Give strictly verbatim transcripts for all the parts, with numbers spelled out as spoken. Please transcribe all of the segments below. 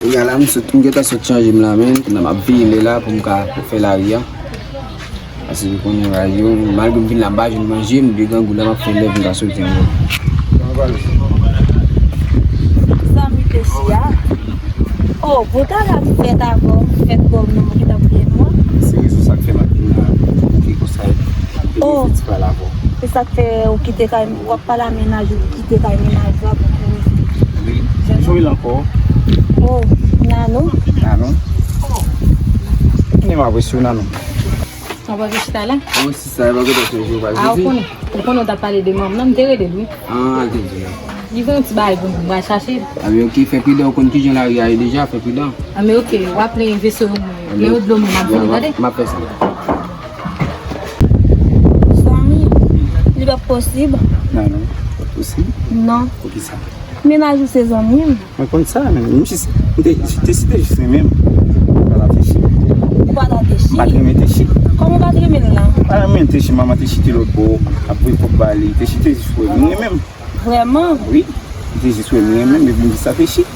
Kounye a la, m sot, m gentan sot chanje m la, men, kounye a m ap veye lè la pou m ka fè lari a. Paske m konnen bagay yo, malgre m vin la, m pa jwenn manje, m byen grangou la, m ap fè lè pou m ka soti ankò. Zanmi te chita. Oh, bon travay m fèt avè w, m fèt bò nan mwen ki t ap byen nwa. Se rezon sa k fè m ap vin la, pou bouke konsa, pou m fè ti pale avè w. Se sa k fè ou kite kay, w ap pale a mennaj ou, ou kite kay mennaj ou a pou kouri. Wi. Jwenn ou? Jwenn ankò. Oh, Nanou. Nanou. Kounya m ap resi w, Nanou. Ou pa vle chita la? Mwen si sa, e pa gentan chanje, ou pa vle di. Ah, ou konnen, ou konnen w t ap pale de manman, m te rele l, wi. Ah, te di la. Li gen yon ti bagay pou m, m pral chache l. Ah, men ok, fè pridan, ou konn kijan lari a ye deja, fè pridan. Ah, men ok, w ap plenyen veso yo, mwen. Ah, plenyen dlo, mwen, m ap vini, tande? M ap fè sa. Zanmi, li p ap posib. Non, non, pa posib. Non. Poukisa? Mennaj ou se zanmi m. Mwen konn sa, men m jis, m te, te si te jis renmen m. M pa t Techi. Ou pa t Techi? M pa t renmen Techi. Kòman ou pa t renmen l la? M pa renmen Techi, manman Techi te lòt bò, ap voye kòb ba li. Techi te jis renmen m. Vrèman? Wi. Li te jis renmen m, epi m di sa Techi.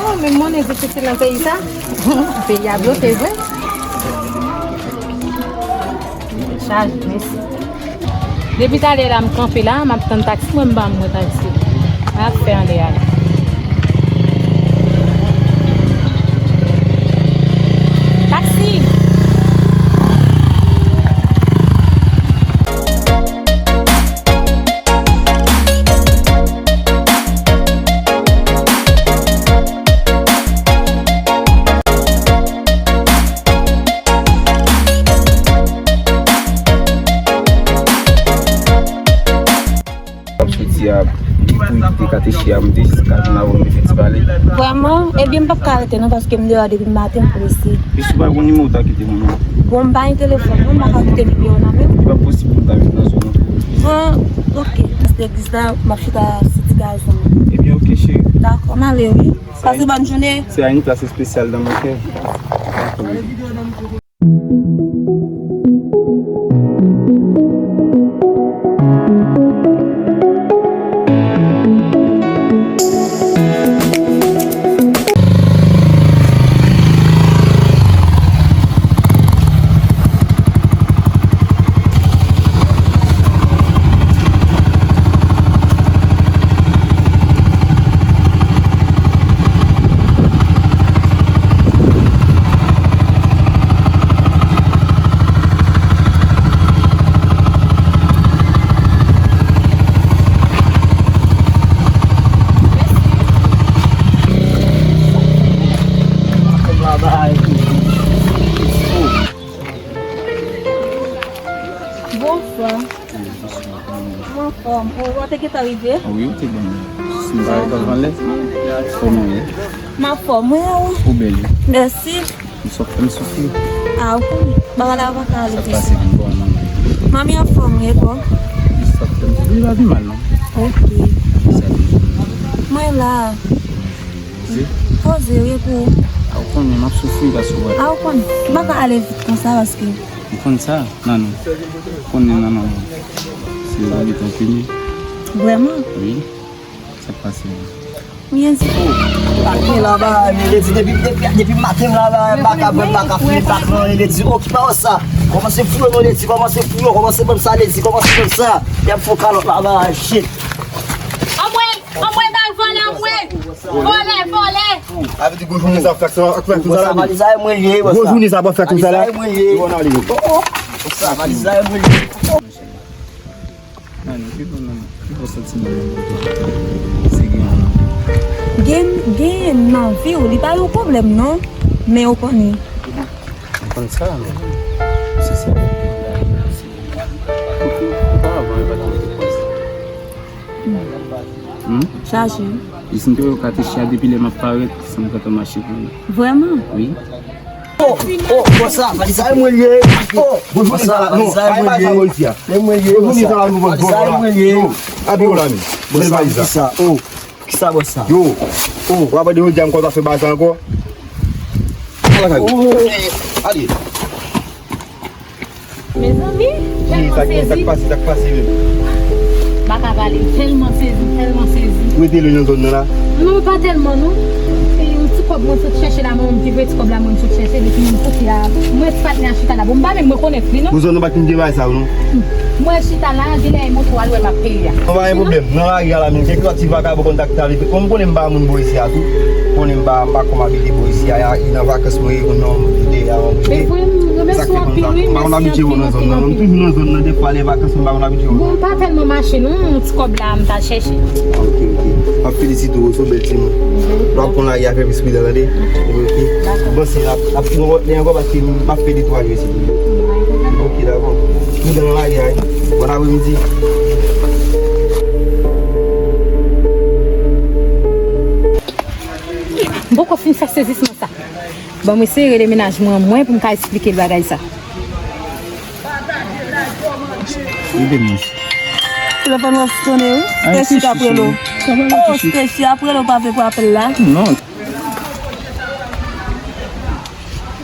Oh, men monnen difisil nan peyi sa. Peyi a bloke vre. Chaje, mèsi. Depi talè la, m kanpe la, m ap tann taksi, mwen m pa wè taksi. Sa ap fè anlè a la. Taksi! M ap soti a, pou li kite Katechi a, m te jis ka vin avè w, m te fè ti pale. Vrèman, ebyen, m p ap ka rete non, paske m deyò depi maten, m prese. Jis ou pa gon nimewo ta kite mwen non. Bon, m pa gen telefòn non, m pa ka kite nimewo nan men w. Li pa posib pou m ta vin nan zòn nan. Ah, ok. Legliz la, m ap chita sou ti gazon. Ebyen, ok, cheri. Dakò, m ale, wi. Pase bòn jounen. C'est une place spéciale dans mon cœur. Bonswa. Mwen anfòm. Ou, ou te gentan rive? Wi, ou te bon. Si m pa rive anvan lè. Kòman w ye? M anfòm, wi, ou? Ou bèl, wi. Mèsi. M sot fè m soufri. A, ou konnen. Bagay la pa ka ale konsa. Sa pase pou bon, manmi. Manmi anfòm, wi, bon. Sa fè m soufri, li pa pi mal, non. Ok. Sa vle di. Mwen la. Poze. Poze, wi, pou. A, ou konnen, m ap soufri, paske w wè. A, ou konnen. M pa ka ale vit konsa, paske. M konn sa, Nanou. Ou konnen, Nanou. Se ou ki te pini. Vrèman? Wi. Sa k pase menm? Mwen di. Ak mwen la, ba, mwen redi depi, depi, depi maten la, ba, m pa ka bwè, m pa ka fini, m pa ka anyen, redi, oh, ki pawòl sa? Kòmanse fouye non, redi, kòmanse fouye, kòmanse ban m sa, redi, kòmanse ban m sa. Y ap fè kalòt la, ba, shit. Anmwe, anmwe, bay vòlè, anmwe. Vòlè, vòlè. Sa vle di gwo jounen sa ap fè ak sa, ak fè ak sa la. Valiz la, e mwen l ye, gwo jounen sa ap fè ak sa la. Valiz la, e mwen l ye. Bon, ale yo. Oh, oh. Sa, valiz la, e mwen l ye. Nan, ki bon nan, ki bon santiman nan pou twa? Se gen yon nan. Gen, gen nan vi w, li pa yon pwoblèm non. Men ou konnen. M konn sa, men se sa. Oke, oke, oke. Oke, oke. Hmm? Chaje. Jis m te wè w Katechi a depi lè m ap parèt, san m t ap mache pou li. Vrèman? Wi. Oh, oh, konsa, valiz la e mwen l ye. Oh, bonjou, sa, non, valiz la e mwen l ye. E mwen l ye, bonjou, sa, nou valiz la e mwen l ye. Yo, abi w la, men. Bèl valiz la. Kisa, oh, kisa, bòs sa? Yo, oh, w ap de yon djam konsa fè bagay sa ankò? Al lakay ou. Ale. Mezanmi, tèlman sezi. Sa k pase, sa k pase menm? M pa ka pale, m tèlman sezi, m tèlman sezi. Ou rete lwen nan zòn nan la? Non, pa tèlman non. E yon ti kòb mwen sot chèche la, mwen menm ki vre ti kòb la mwen sot chèche depi menm kote a. Mwen ti patnè a chita la. Bon, m pa menm rekonèt li non. Bon, zòn nan pa t konn gen bagay sa yo non. Mwen chita la, genlè e moto a l wè m ap peye a. An, pa gen pwoblèm. Nan lari a la menm, kèk lòt ti vakabon kontakte avèk. Bon, m konnen m pa moun bò isi a tou. Konnen m pa, m pa kòm abite bò isi a, e nan vakans mwen ye, konnen m vide a, m vide. E vre, m remèsye w anpil wi, mèsi anpil, anpil, anpil. M pa konn abitye wè nan zòn nan non. M toujou nan zòn nan, defwa lè vakans mwen pa konn abitye wè. Bon, m pa tèlman mache non, yon ti kòb la m t al chèche. Ok, ok. M ap felisite w, w se yon bèl timoun. Lè w ap pran lari a, fè plis pridan, tande? Ok. Dakò. Bon, si n ap, n ap, nou, lè ankò paske m ap fè de twa jou isit. Ok, dakò. Pridan nan lari a, wi. Bon apremidi. M poko fin fè sezisman sa. Ban m eseye rele mennaj mwen, mwen pou m ka esplike l bagay sa. Ede m, mèsi. Telefòn w ap sonnen, wi. Ay, Stacy t ap rele w. Oh, Stacy ap rele w, pa vle pran apèl la. Non.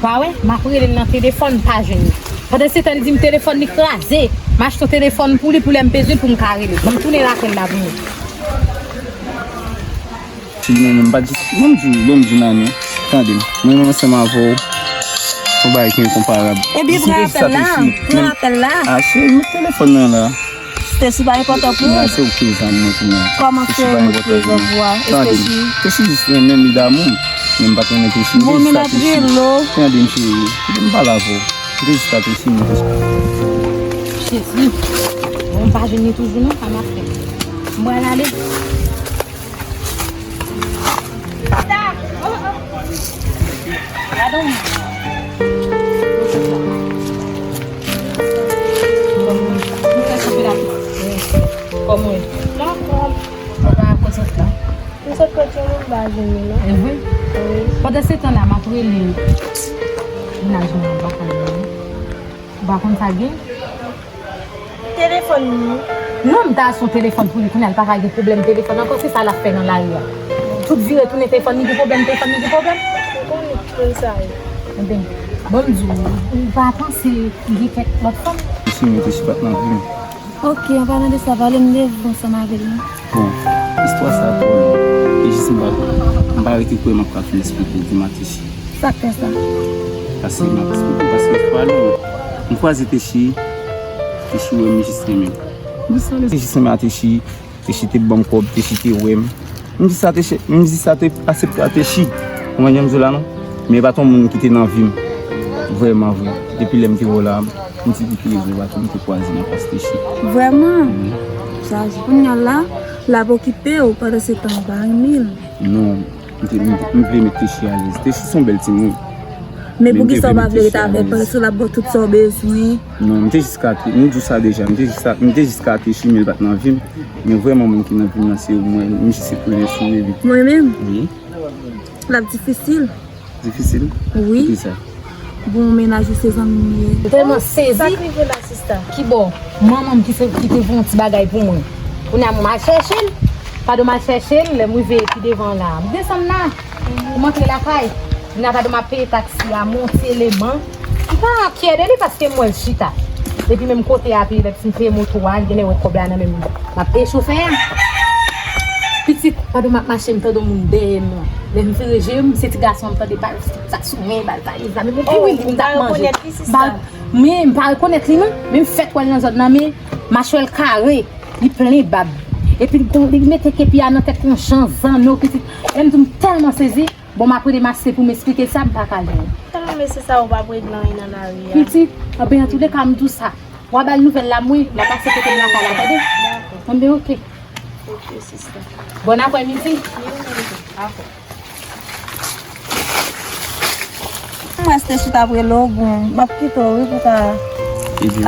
Pa wè, m ap rele l nan telefòn, m pa jwenn li. Pandan se tan, li di m telefòn li kraze. M achte yon telefòn pou li, pou lè m bezwen l, pou m ka rele l. Ban m tounen rapèl la pou mwen. Si mwen menm, m pa di, ban m di w, ban m di w, Nani, tande m. Mwen menm ansanm avè w, se yon bagay ki enkonparab. Epi pran apèl la, pran apèl la. A, cheri, met telefòn nan la. Stacy pa enpòtan pou ou. Nani, se ou ki prezan mwen kounye a. Kòman se ou ki prezan pou ou a? Stacy. Stacy jis renmen m, li damou m. Men m pa t renmen Stacy. Bon, men n ap rele w. Tande m, cheri. Kite m pale avè w. Kite jis Stacy, mwen. Jezi. Bon, m pa jwenn li toujou non, sa m ap fè. M pral ale. Gadon. Kòman w ye? Mwen anfòm. Ou pa kote w sot la? M sot kote yon moun, m pa jwenn li non. E vre? Wi. Pandan se tan la, m ap rele mennaj mwen an, m pa ka jwenn li. Ou pa konn sa k gen? Telefòn li. Non, m ta achte yon telefòn pou li kounye a, li pa ka gen pwoblèm telefòn ankò, se sa l ap fè nan lari a. Tout vire tounen telefòn li gen pwoblèm, telefòn li gen pwoblèm. M konnen tout moun sa yo. Ebyen, bon, m di w, ou pa panse li gen kèk lòt fanm? Mesye, mwen te sipat nan vi m. Ok, an palan de sa, pale m de vi w ansanm avè l non. Bon, istwa sa a twò long. E jis m pa, m pa rete kwè m ap ka fin esplike w, di m a Techi. Sa k fè sa? Paske m ap esplike w, paske istwa long. M kwaze Techi, Techi wè m jis renmen. M di sa, Techi jis renmen a Techi, Techi te ban m kòb, Techi te wè m. M di sa, Techi, m di sa, te aksepte a Techi. Ou konprann jan m di w la non? Men e pa t yon moun ki te nan vi m. Vrèman vre. Depi lè m te wè w la, m di li te rezon, pa tou m te kwaze nan plas Techi. Vrèman? Wi. Sa, kounye a la, l ap okipe w, pandan se tan w pa renmen l. Non, m te, m, m vle met Techi alèz. Techi se yon bèl timoun. Men poukisa w pa vle rete avè l? Paske l ap ba w tout sa w bezwen. Non, m te jis ka, m di w sa deja, m te jis ka, m te jis ka Techi, men l pa t nan vi m. Men vrèman moun ki nan vi m nan se mwen, m jis se premye sou li. Mwen menm? Wi. L ap difisil. Difisil? Wi. Poukisa? Bon, mennaj ou se zanmi m ye. M tèlman sezi. Sa k rive la, sista? Kibò? Manman m ki se, ki te voye yon ti bagay pou mwen. Kounye a m al chèche l. Pandan m al chèche l, lè m rive pi devan la, m desann la. Pou m antre lakay. Vin a pandan m ap peye taksi a, monte eleman. M pa enkyè de li paske m wè l chita. Epi menm kote a, epi lè m peye moto a, genlè wè kòb la nan men m. M ap peye chofè a. Pitit, pandan m ap mache, m tande yon moun dèyè m. Lè m vire je m, se ti gason an m tande, bal sa sou mwen, bal valiz la. Men m te wi, m t ap manje. Bal, men m pa rekonèt li non. Men m fèk wè l nan zòn nan, men machwè l kare, li plen bab. Epi l gon, li mete kepi a nan tèt yon jan zanno, pitit. E m di w, m tèlman sezi. Bon, m ap rele Masè pou m esplike l sa, m pa ka jwenn. Tèlman mesye sa yo pa ap regle anyen nan lari a. Pitit, anben, antouleka, m di w sa. W a ba l nouvèl la, mwen, l a pase kote m lakay la, tande? Dakò. Anben, oke. Oke, sista. Bon aprèmidi. Dakò. Mwen rete chita ap rele w, bon, m ap kite w, wi, pou w ka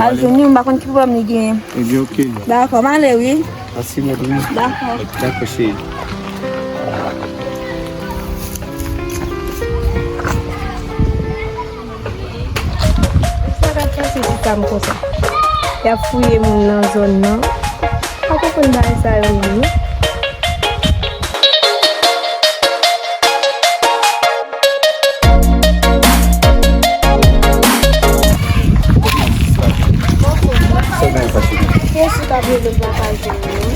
al jwenn li, m pa konn ki pwoblèm li genyen. Ebyen, oke. Dakò, m ale, wi. Mèsi, Madonna. Dakò. Dakò, cheri. Sa k ap pase sista m konsa? Y ap fouye moun nan zòn nan. Pa konprann bagay sa yo menm, non.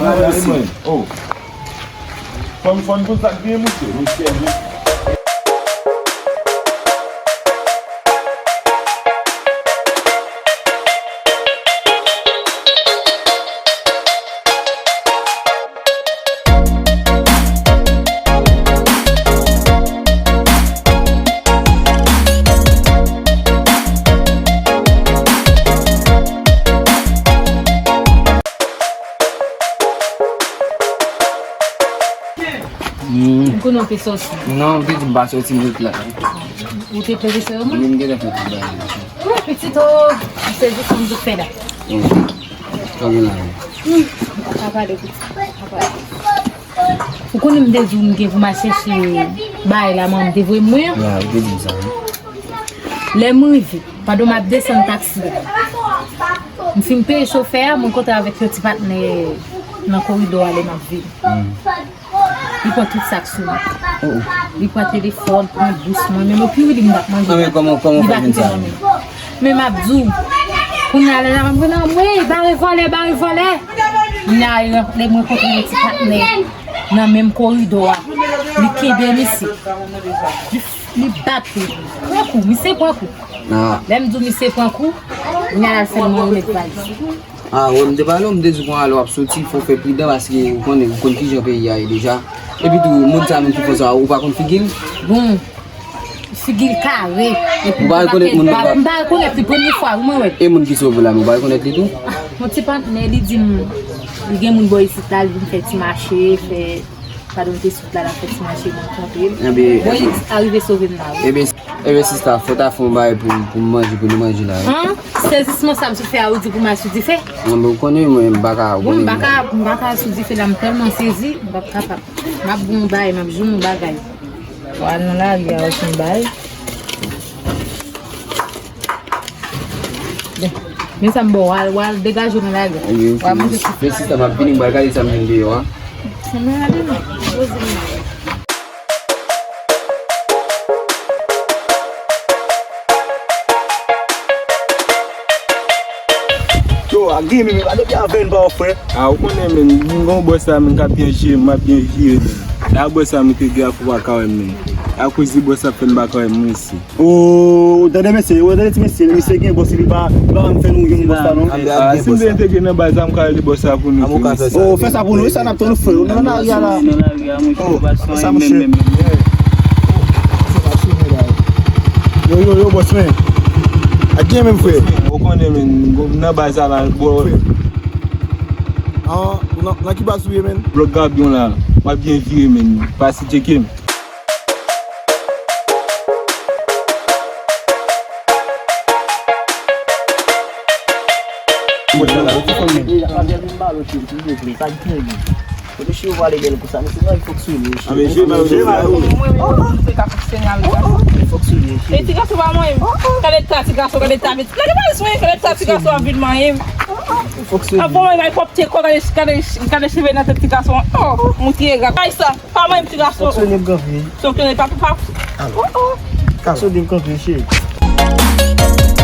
la pou mwen osi. Oh. Fò n, fò n konn sa k gen, mesye. Mesye, mesye. Ou konnen w te sòti. Non, ou te di m pa sòti, m ret la. Ou te plede sè yo mwen? Wi, m gentan fè tout bagay. Wi, pitit, o, se jis konn tout fè la. Wi. Sa gen la? Hmm, pa pale, pitit. Pa pale. Ou konnen m te di w m gen pou m al chèche bagay la, manman m te voye m mwen an. Ya, ou te di m sa, wi. Lè m rive, pandan m ap desann taksi a, m fin peye chofè a, mwen kontre avèk yon ti patnè nan koridò a lè m ap vini. Hmm. Li pran tout sa k sou mwen. Oh, oh. Li pran telefòn, pran bous mwen. Menm yon piwili m t ap manje. Ah, men kòman, kòman w fè jwenn sa? Men m ap di w, kounye a la, m ap di, "Anmwey, bare vòlè, bare vòlè." Kounye a, lè m rankontre yon ti patnè nan menm koridò a, li kenbe misye. Li, li bat li. Pran kou, misye pran kou. Ah. Lè m di w misye pran kou, kounye a la, l fè l mwen remèt valiz. Ah, wè, m te pale w, m te di w konsa lè w ap soti, fò w fè pridan paske ou konnen, ou konn kijan peyi a ye deja. Epi tou, moun sa menm ki fè sa, ou pa konn figi l? Bon, figi l kare. Epi ou pa rekonèt moun nan? M pa rekonèt li, premye fwa wi mwen wè l. E moun ki sove la, men ou pa rekonèt li tou? Ah, yon ti patnè, li di m, li gen moun bò isit la, li vin fè ti mache, fè Padon te sot la, l ap fè ti mache, mwen twonpe l. Ebyen, bon, li arive sove m la, wi. Ebyen, ebyen, sista, fò w ta fè yon bagay pou, pou m manje, pou nou manje la, wi. An? Sezisman sa m sot fè a, ou di pou m al sou dife? Non, men ou konnen, mwen, m pa ka, ou konnen. Bon, m pa ka, m pa ka al sou dife la, m tèlman sezi, m p ap kapab. M ap bon bagay, m ap jwenn yon bagay. W al nan lari a, w ap fè yon bagay. Men sa m ba w, w al, w al degaje w nan lari a. W al manje sou. Men sista, m ap vini, m pral gade sa m jwenn deyò a. Men ale non, poze m nan. Yo, a gen men, men pa depi avè n pa w frè. A, ou konnen, men, m gon bòs la, men, k ap byen jere m, m ap byen vire, men. La bòs la, men, te gen afè w pa ka wè m, men. Akoz de bòs la fè m pa ka wè m, mwen, isi. O, tande mesye, o, tande ti mesye, misye gen bòs, li pa, li pa konn fè nou yon bòs la, non. A, si m te entegre nan baz la, m ka rele bòs la pou nou tou, mesye. O, fè sa pou nou, wi, sa n ap tann nou fè, nan lari a la. Nan lari a, mwen, o, fè sa, monchè. Yo, yo, yo, bòs, men. A gen menm, frè. Ou konnen, men, nan baz la, la, bò. An, nan, nan ki baz ou ye, men? Blòk Gabyon la, m ap byen vire, men. Pase tcheke m. Kote cheve w ale bèl konsa, mesye, non, fòk sou li, cheri. Ah, mesye, pa yo fè ou. Mwen menm, mwen te ka fonksyone avèk gason. Fòk sou li, cheri. E ti gason pa mwen. Gade ta ti gason, gade ta vit. Gade pa swen, gade ta ti gason ap vin manyen. Fòk sou li. Avan mwen bay pwòpte kò, gade gade gade cheve nan tèt ti gason. Oh, mouti e gra. Kay sa, pa manyen ti gason. Fòk sou li, m kanpe. Fonksyone pa pa. Fòk sou li, m kanpe, cheri.